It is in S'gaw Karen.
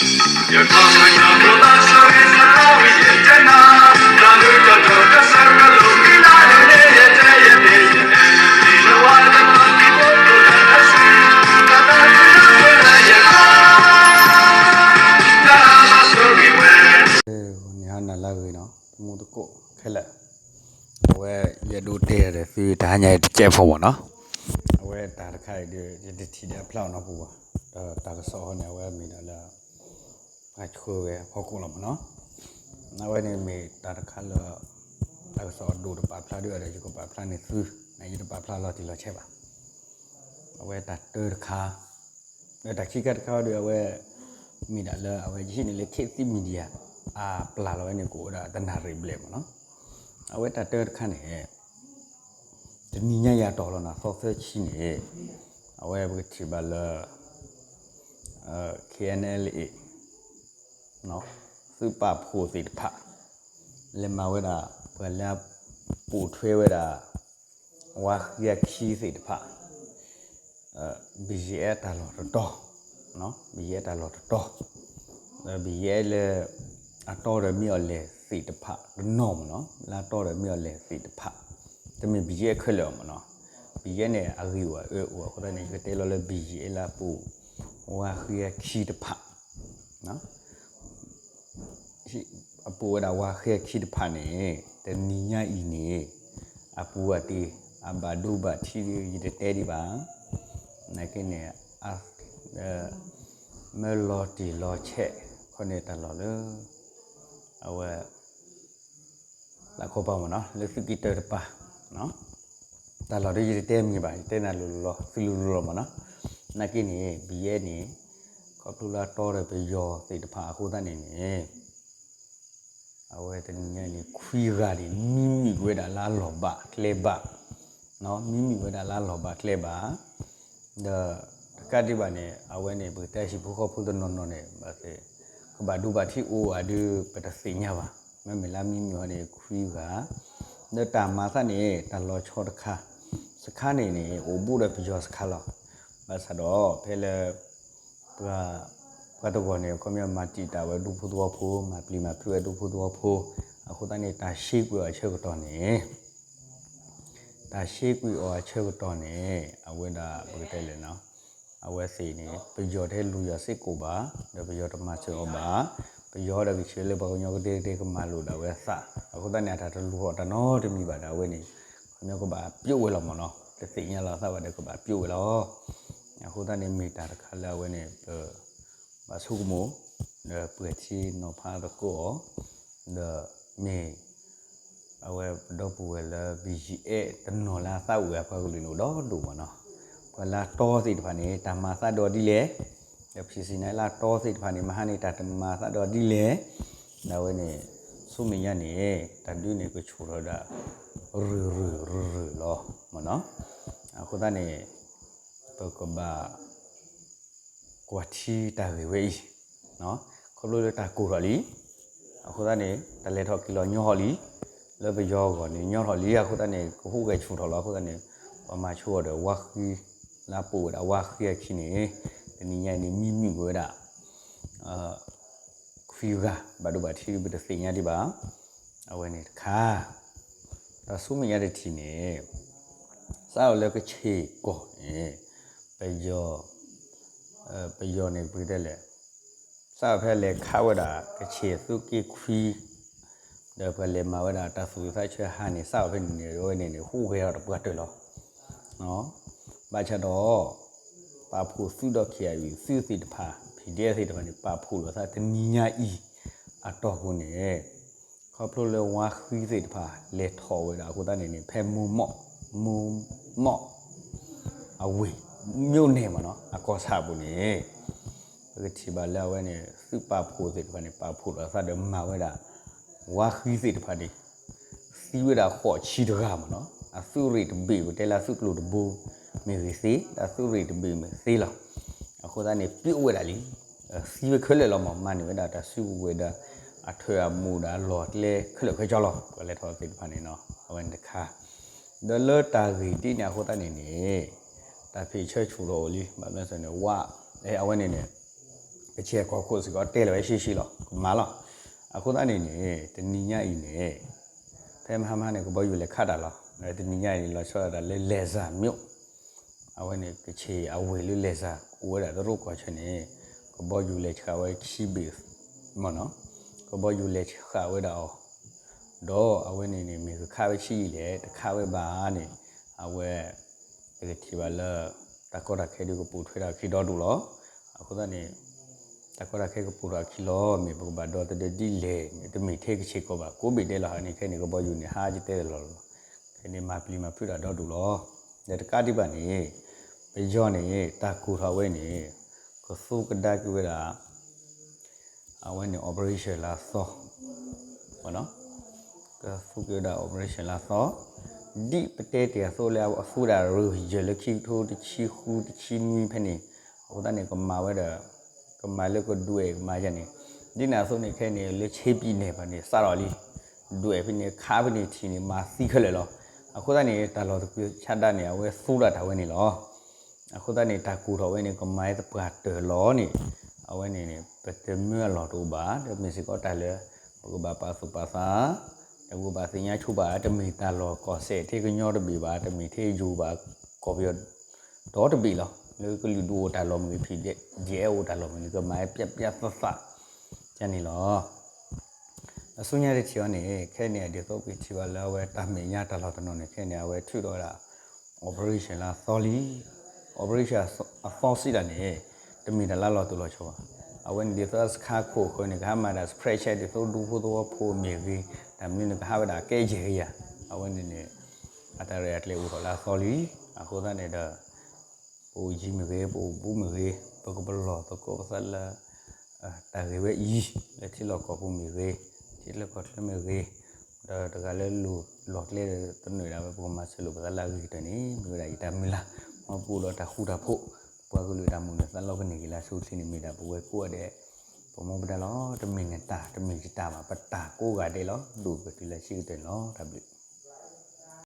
နံၤဟါနၤလၢအဂ့ၤနီၤ သမူသကိးခဲလၢာ်, အဝဲယအဲၣ်ဒိးတဲဒီးသုတဟါညါအံၤတစဲးဖိမ့ၢ်နီၤ, အဝဲတၢ်တခါအံၤဒီး ယတထံၣ်ဒီးအဖျါအီၤနီတပူၤဘၣ်, ဒီးတၢ်ကစီၣ်အံၤန့ၣ် အဝဲမ့ၢ်ဒၣ်လၢ ပှၤဆှၢဝဲအဖီခိၣ်လီၤမ့ၢ်နီၤ, အဝဲန့ၣ်မ့ၢ်တၢ်တခါလၢ တၢ်ကစီၣ်အဒိၣ်တပာ်ဖျါဒ်အံၤဒီး ယကပာ်ဖျါန့ၢ်သု, နယတပာ်ဖျါလီၤတံၢ်လီၤဆဲးဘၣ်, အဝဲတၢ်တၢတခါ ဒီးတၢ်ခံခါတခါဒီး အဝဲ မ့ၢ်ဒၣ်လၢအဝဲယဟံးန့ၢ်လၢ ခေတ်သစ် Media အပျၢ်လီၤဝဲန့ၣ် ကအိၣ်ဝဲဒၣ်တနၣ်ရံၣ်ဘျဲၣ်မ့ၢ်နီၤ, အဝဲတၢ်တၢတခါန့ၣ် တနံၤညါယၤတီၢ်လီၤနီၤ သီသၢဆံန့ၣ် အဝဲပကထံၣ်ဘၣ်လၢ KNLA သုးပာ်ဖှိၣ်သ့ၣ်တဖၣ် လဲၤမၤဝဲဒၣ် ပှၤလၢအပိာ်ထွဲဝဲဒၣ် ဝါဃံအခံသ့ၣ်တဖၣ် BGF တၢ်လီၢ်တတီၤ, BGF တၢ်လီၢ်တတီၤ, ဒီး BGF လၢ အတီဒီးမ့ၢ်အီၤလဲၣ်သ့ၣ်တဖၣ် တနီၤမ့ၢ်နီၤ, လၢအတီဒီးမ့ၢ်အီၤလဲၣ်သ့ၣ်တဖၣ်, တမ့ၢ် BGF ခဲလၢာ်အီၤမ့ၢ်နီၤ, BGF န့ၣ် အဂ့ၢ်အိၣ်အအၢအိၣ်အဃိသတးန့ၣ် ယကတဲလီၤလၢ BGF လၢအပိာ် ဝါဃံအခံတဖၣ် အပိာ်ဝဲဒၣ်ဝါဃံအခံတဖၣ်န့ၣ် တနံၤညါအံၤန့ၣ် အပူၤအတ့ၢ် အဘၣ်ဒိဘၣ်ထံးဒ်ယတတဲဒံးဘၣ်, နာ်က့န့ၣ် မၢလီၤတံၢ်လီၤဆဲး ခီန့ၣ်တၢ်လီၢ်လၢ အဝဲ လၢခီပၤမ့ၢ်နီၤ လၢသုးက့တၢတပၤ တၢ်လီၢ်ဒီးယတတဲမံၤဘၣ် ယတဲနၤလိၤလိၤလီၤ သုလိၤလိၤလီၤမ့ၢ်နီၤ, နာ်က့န့ၣ် BGF န့ၣ် ခီဖျိလၢအတီဒီးပယီၤသ့ၣ်တဖၣ်အဃိသတးန့ၣ်န့ၣ် အဝဲတနံၤညါန့ၣ် ခွံဂၤန့ၣ် မံမံၣ်ကွံာ်ဝဲဒၣ်လၢအလီၢ်ဘၣ်ကျဲဘၣ်, မံမံၣ်ဝဲဒၣ်လၢအလီၢ်ဘၣ်ကျဲဘၣ်, ဒီးတကးဒံးဘၣ်န့ၣ် အဝဲန့ၣ် ပကတဲဟံၣ်ဖိဃီဖိတနီၤနီၤန့ၣ် ဘၣ်သ့ၣ် ကဘၣ်ဒိဘၣ်ထံးအိၣ်ဧါဒုး ပတသ့ၣ်ညါဘၣ်, မ့မ့ၢ်လၢအမံမံၣ်အီၤန့ၣ် ခွံဂၤ, ဒီးတၢ်မၤသးန့ၣ် တၢ်လီၤဆီတခါ, စခါန့ၣ်န့ၣ် အိၣ်ဘူးဒီးပယီၤစခါလီၤ, ဘၣ်ဆၣ်ဒီး ဖဲလၢ ပှၤ ပှၤတဂီၢ်န့ၣ် ခီပညီမၤတံာ်တာ်ဝဲဒူဖိသဝီဖိ မၤပျံၤမၤဖုးဝဲဒူဖိသဝီဖိ, အဃိသတးန့ၣ် တၢ်ရှဲကွံာ်အီၤအဆၢကတီၢ်န့ၣ် တၢ်ရှဲကွံာ်အီၤအဆၢကတီၢ်န့ၣ် အဝဲဒၣ်ပကတဲလဲၣ်နီၤ, အဝဲသ့ၣ်န့ၣ် ပယီၤတဟဲလူၤယီၤစ့ၢ်ကီးဘၣ်, ဒီးပယီၤတမၤစၢၤအီၤဘၣ်, ပယီၤဒီးကဆှၢလၢပှၤကညီကဒဲကဒဲကမၤလိာ်ဒၣ်ဝဲအသး, အဃိသတးန့ၣ် အတၢ်တလူၤအီၤတၢ်နီတမံၤဘၣ်ဒီး အဝဲန့ၣ် ခီပညီကဘၣ်ပျိးဝဲလီၤမ့ၢ်နီၤ, တသ့ၣ်ညါလီၤအသးဘၣ်ဒီးကဘၣ်ပျိးဝဲလီၤ. အဃိသတးန့ၣ် မ့ၢ်တၢ်တခါလၢအဝဲန့ၣ် ပ ဘၣ်ဆိကမိၣ် ဒီးပှဲၤထံနီၤဖးသကိးအီၤ, ဒီးမ့ၢ် အဝဲပဒီပုၢ်ဝဲၢ်လၢ ဘံၣ်ယံၣ်အဲၣ် တနီၤလၢအသးဝံၣ်အပှၤကလုာ်န့ၣ် အိၣ်ဒီဒူၣ်မ့ၢ်နီၤ, ပှၤလၢအတီသ့ၣ်တဖၣ်န့ၣ် တၢ်မၤသးဒီးဒ်လဲၣ်, ဒီးဖံးစံးန့ၣ်လၢအတီသ့ၣ်တဖၣ်န့ၣ် မဟါန့ၣ် တၢ်တမၤသးဒီးဒ်လဲၣ်, ဒီးအဝဲန့ၣ် ဆူမဲာ်ညါန့ၣ် တၢ်ဒုးန့ၣ်ကဆူၣ်ထီၣ်ဝဲဒၣ် ရုၢ်ရုၢ်ရုၢ်ရုၢ်လီၤမ့ၢ်နီၤ, အဃိသတးန့ၣ် ပကဘၣ် ကွၢ်ထံတၢ်ဂ့ၢ်ဝဲအံၤ, ခီဖျိလၢတၢ်ကိၢ်ထီၣ်လံ, အဃိသတးန့ၣ် တၢ်လဲၤထီၣ်က့ၤလီၤညီထီၣ်လံ, လၢပယီၤအဂီၢ်န့ၣ် ညီထီၣ်လံ, အဃိသတးန့ၣ် ကဟူးဂဲၤဆူၣ်ထီၣ်လီၤ, အဃိသတးန့ၣ် ပှၤမၤဆိအီၤဒီးဝါဃံ လၢအပိာ်ဝဲဒၣ်ဝါဃံအခံန့ၣ် တနံၤညါအံၤန့ၣ် မံမံၣ်ကွံာ်ဝဲဒၣ် ခွံဂၤ ဘၣ်ဒိဘၣ်ထံးဒုးပတသ့ၣ်ညါဒံးဘၣ်, အဝဲန့ၣ်တခါ, ဒီးဆူမဲာ်ညါတထံၣ်န့ၣ် စးထီၣ်လၢကဆ့ၣ်ကီၢ်န့ၣ် ပယီၤ ပယီၤန့ၣ် ပကတဲလဲၣ်, စးထီၣ်ဖဲလဲၤခးဝဲဒၣ် ကဆ့ၣ်သုးက့ခွံ, ဒီးပှၤလဲၤမၤဝဲဒၣ်တၢ်သူၣ်ဝံၣ်သးဆၢဟါန့ၣ် စးထီၣ်ဖဲန့ၣ်န့ၣ် အဝဲန့ၣ်န့ၣ် ဟူးဂဲၤထီၣ်တပှၢ်တၢၢ်လီၤ. ဘၣ်ဆၣ်ဒီး ပာ်ဖှိၣ်သုးဒီး ခ့ၣ်အဲၣ်အံၣ် သုးသ့ၣ်တဖၣ် ဖံၣ်ဒဲသ့ၣ်တဖၣ်န့ၣ် ပာ်ဖှိၣ်လိာ်သးတနံၤညါအံၤ အတီၢ်ပူၤန့ၣ် ခီဖျိလၢဝါဃံသ့ၣ်တဖၣ် လဲၤထီၣ်ဝဲဒၣ်အဃိသတးန့ၣ်န့ၣ် ဖဲမိၢ်မီၢ် မိၢ်မီၢ် အဝ့ၢ် မြို့နယ်မ့ၢ်နီၤ အကီၢ်ဆၣ်အပူၤန့ၣ် ပကထံၣ်ဘၣ်လၢအဝဲန့ၣ် သုးပာ်ဖှိၣ်သ့ၣ်တဖၣ်န့ၣ် ပာ်ဖှိၣ်လိာ်သးဒီးမၤဝဲဒၣ် ဝါဃံသ့ၣ်တဖၣ်န့ၣ် သံဝဲဒၣ်ဃိးဆံတဂၤမ့ၢ်နီၤ အသုးရ့ၣ်တဘ့ၣ် ပတဲလၢသုးကျိၤတဘိ မ့ၢ်ဂ့ၤသ့ ဒီးသုးရ့ၣ်တဘ့ၣ်မ့ၢ်သ့လီၤ. အဃိသတးန့ၣ် ပျိဝဲဒၣ်လံ သံဝဲခဲလၢာ်လီၤမး မၤန့ၢ်ဝဲဒၣ်တၢ်စုကဝဲၤဒီး အထၢၣ်အမူးဒီးအလီၢ်အကျဲခဲလၢာ်ခဲဆ့လီၤ ပှၤလဲၤထီၣ်သ့ၣ်တဖၣ်န့ၣ်နီၤ အဝဲန့ၣ်တခါ ဒီးလၢတၢ်ဂ့ၢ်ဒ်န့ၣ်အဃိသတးန့ၣ်န့ၣ် တၢ်ဖံးဆၢဆူၣ်ထီၣ်အိၣ်လံ ဘၣ်မနုၤအဃိန့ၣ် ဝါ အဝဲန့ၣ်န့ၣ် က ကချ့ၣ်ကီၢ်ခိၣ်စ့ၢ်ကီးတဲလီၤဝဲရှဲရှဲလီၤ ကမၤလီၤ. အဃိသတးန့ၣ်န့ၣ် တနံၤညါအံၤန့ၣ် ဖဲမဟါမဟါန့ၣ် ကဘီယူၤလဲၤခးတၢ်လီၤ. တနံၤညါအံၤန့ၣ် လီၤဆီဒၣ်တၢ်လၢ လဲၤစၢ်မျိး အဝဲန့ၣ် ကချ့ၣ်အဝ့ၢ်လၢလဲၤစၢ် အိၣ်ဝဲဒၣ်တရူးကီၢ်ဆၢန့ၣ် ကဘီယူၤလဲၤဆှးဝဲခံဘ့ၣ် မ့ၢ်နီၤ, ကဘီယူၤလဲၤဆှးဝဲဒၣ်အီၤ ဒီးအဝဲန့ၣ်န့ၣ် မ့ၢ်ကခးဝဲဆံးအံၤလဲၣ် တခးဝဲဘၣ်န့ၣ် အဝဲ ပကထံၣ်ဘၣ်လၢ တၢ်ကီတၢ်ခဲဒုးကပိာ်ထွဲဒၣ်အခံဒီဒူၣ်လီၤ. အဃိသတးန့ၣ် တၢ်ကီတၢ်ခဲကပိာ်ထွဲအခံလီၤ. မ့ၢ်ပကဘၣ်ဒီသဒၢဒ်လဲၣ်န့ၣ် တမ့ၢ်ထဲကချ့ၣ်ကီၢ်ဘၣ် ကိးဘ့ၣ်ဒဲးလီၤ. ဟးန့ၣ်ခဲန့ၣ် ကဘီယူၤန့ၣ် ဟးကတဲတလီၤလီၤ. ခဲန့ၣ်မၤပျံၤမၤဖုးတၢ်ဒီဒူၣ်လီၤ. ဒီးတကးဒံးဘၣ်န့ၣ် ပယီၤန့ၣ် တၢ်ကူၣ်ထီၣ်ဝဲန့ၣ် ကသူကဒါက့ၤဝဲဒၣ် အဝဲန့ၣ် operation လၢအသီ ကသူက့ၤဝဲဒၣ် operation လၢအသီ ဒ်ပတဲတ့ၢ်အသိးလၢအသူဒၣ်ရူၢ်ယဲၢ်လၢခံကထိတဆံဃုတဆံနွံဖဲန့ၣ် အဃိသတးန့ၣ် ကမၤဝဲဒီး ကမၤလၢကဒွဲၣ်ကမၤယဲန့ၣ် ဒ်န့ၣ်အသိးန့ၣ်ခဲန့ၣ် လၢဆ့ပံၤနဲၣ်ဘၣ်န့ၣ် စးထီၣ်လံ ဒွဲၣ်ဖဲန့ၣ် ခးဖဲန့ၣ်ထံၣ်န့ၣ် မၤသံခဲလၢာ်လီၤ. အဃိသတးန့ၣ် တၢ်လီၢ်တကွံာ်ဆါဒၣ်န့ၣ် အဝဲသူဒၣ်တၢ်ဝဲန့ၣ်လီၤ. အဃိသတးန့ၣ် တၢ်ကူၣ်ထီၣ်ဝဲန့ၣ် ကမၤသပှၢ်တၢၢ်လီၤန့ၣ် အဝဲန့ၣ်န့ၣ် ပတမၢအလီၢ်တအိၣ်ဘၣ် ဒီးမ့ၢ်စ့ၢ်ကီးတၢ်လၢ ပကဘၣ်ပာ်သူၣ်ပာ်သး ဒီးပကဘၣ်သ့ၣ်ညါဆိဘၣ် တမ့ၢ်တၢ်လီၢ်ကီၢ်စဲၣ်ထဲကညီတဘ့ၣ်ဘၣ် တမ့ၢ်ထဲယိၤဘၣ် ကီၢ်ပယီၤဒီတဘ့ၣ်လီၤ. လၢကလုာ်ဒူၣ်အိၣ်တၢ်လီၢ်မ့ၢ်ဂ့ၤ PDF အိၣ်တၢ်လီၢ်မ့ၢ်ဂ့ၤ ကမၤပျၢ်ပျၢ်သးသး ယဲန့ၣ်လီၤ. အဆူညါတထံၣ်အီၤန့ၣ် ခဲန့ၣ် ဒ်သိးပထံၣ်ဘၣ်လၢအဝဲတၢ်မဲာ်ညါတၢ်လီၢ်တနီၤန့ၣ် ခဲန့ၣ် အဝဲထုးထီၣ်ဝဲဒၣ် operation လၢအသီလံ. operation အသီစံးဒၣ်န့ၣ် တမ့ၢ်တၢ်လၢလီၤတိၢ်လီၤဆီဘၣ်. အဝဲန့ၣ်ဒ်သိးစခါခိၣ်အဃၢၤန့ၣ် ကဟးမၤဒၣ် spread check ဒ်သိးဒူဖိသဝီဖိမ့ၢ်ဂ့ၤ တၢ်မနုၤန့ၣ် ကဟးဝဲဒၣ်ကဲယဲၢ်ကယၤ အဝဲန့ၣ်န့ၣ် အတၢ်ရဲၣ်တၢ်ကျဲၤအိၣ်ထီၣ်လၢအသီလံ. အဃိသတးန့ၣ်ဒီး ပအိၣ်ယံၤမ့ၢ်ဂ့ၤ ပအိၣ်ဘူးမ့ၢ်ဂ့ၤ ပကပလီၢ်သကိးပသးလၢ တၢ်ဂ့ၢ်ဝဲအံၤ လၢထံလီၢ်ကီၢ်ပူၤမ့ၢ်ဂ့ၤ ထံချၢကီၢ်ချၢမ့ၢ်ဂ့ၤ ဒီးတဂၤလၢလိၣ်လီၢ်ကျဲသနၢၣ်ဒၣ်ဝဲ ပကမၤစၢၤလိာ်ပသးလၢအဂ့ၤကတၢၢ်န့ၣ် မ့ၢ်ဝဲဒၣ်ယတၢ်မုၢ်လၢ် မ်ပအိၣ်ဒီးတၢ်ဃူတၢ်ဖိး ပှၤကလုာ်တၢ်မုၢ်န့ၣ် သးလီကန့ၢ်က့ၤလၢအဆိအချ့န့ၣ် မ့ၢ်ဒၣ်ပဝဲကိးဂၤဒဲး ပမူပဒါလီၤ. တမ့ၢ်နတၢ် တမ့ၢ်ယတၢ်ဘၣ် ပတၢ်ကိးဂၤဒဲးလီၤ. ဒိၣ်ကတုၤလၢဆံးကတၢၢ်န့ၣ်လီၤ. တၢ်ဘျုး